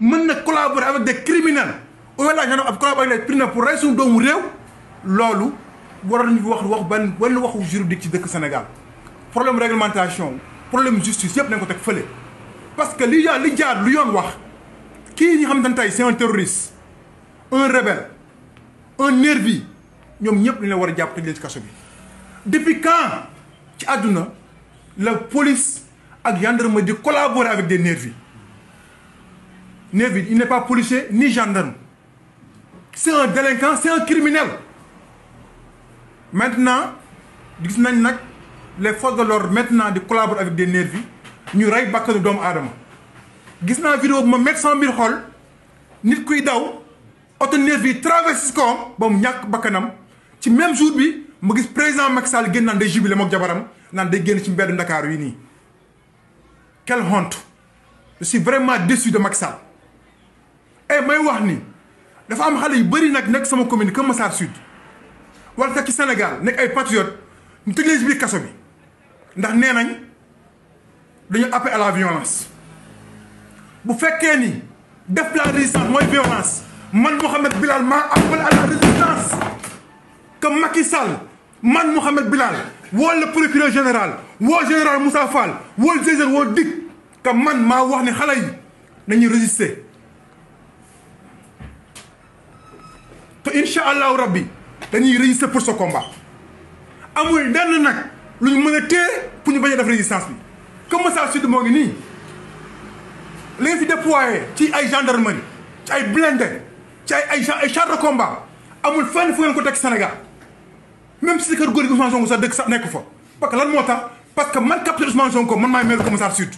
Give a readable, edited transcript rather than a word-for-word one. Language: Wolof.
mën na collaborer avec des criminels au lieu de la gendarmerie ab collaborer avec les criminels pour rey suñu doomu réew loolu waroon nañu wax benn waxu juridique ci dëkk Sénégal problème réglementation problème justice yëpp nañ ko teg fële parce que li jaar lu yoon wax kii ñi xam ne tey c'est un terroriste un rebelle un nervi ñoom ñëpp dañ la war a jàpp tëj leen ci kaso bi depuis quand ci àdduna la police ak gendarmerie di collaborer avec des nervis nervi il n'est pas policier ni gendarme c'est un délinquant c'est un criminel maintenant gis nañ nag les forces de l'ordre maintenant di collaborer avec des nervis ñu rey bakkanu doomu aadama gis naa vidéo bu ma mettre 100 000 xool nit kuy daw auto nervi traverse ko ba mu ñàkk bakkanam ci même jour bi ma gis président Macky Sall génn naan day jubilé mook jabaram naan day génn ci mbedd Ndakaaru yi nii quelle honte je suis vraiment déçu de Macky Sall et may wax ni dafa am xale yu bëri nag nekk sama commune Kër Massar Sud wala sax ci Sénégal nekk ay patriotes ñu tëj leen ci biir kaso bi ndax nee nañ dañu appel à la violence bu fekkee ni def la résistance mooy violence man Mouhamed Bilal maa appel à la résistance que Macky Sall man Mouhamed Bilal woo le procureur général woo général Moussa Fall woo le GIGN woo DIC que man maa wax ne xale yi nañuy résister te incha allahu rabbi dañuy résister pour ce combat amul lenn nag lu ñu mën a téye pour ñu bañ a def résistance bi comme Massar Sud moo ngi nii li nga fi déployé ci ay gendarmerie ci ay blindé ci ay chars de combat amul fenn fu ngeen ko teg Sénégal même si kër góor gi Ousmane Sonko sax dëkk sax nekk fa parce que lan moo tax parce que man capitaine Ousmane Sonko man maay maire Kër Massar Sud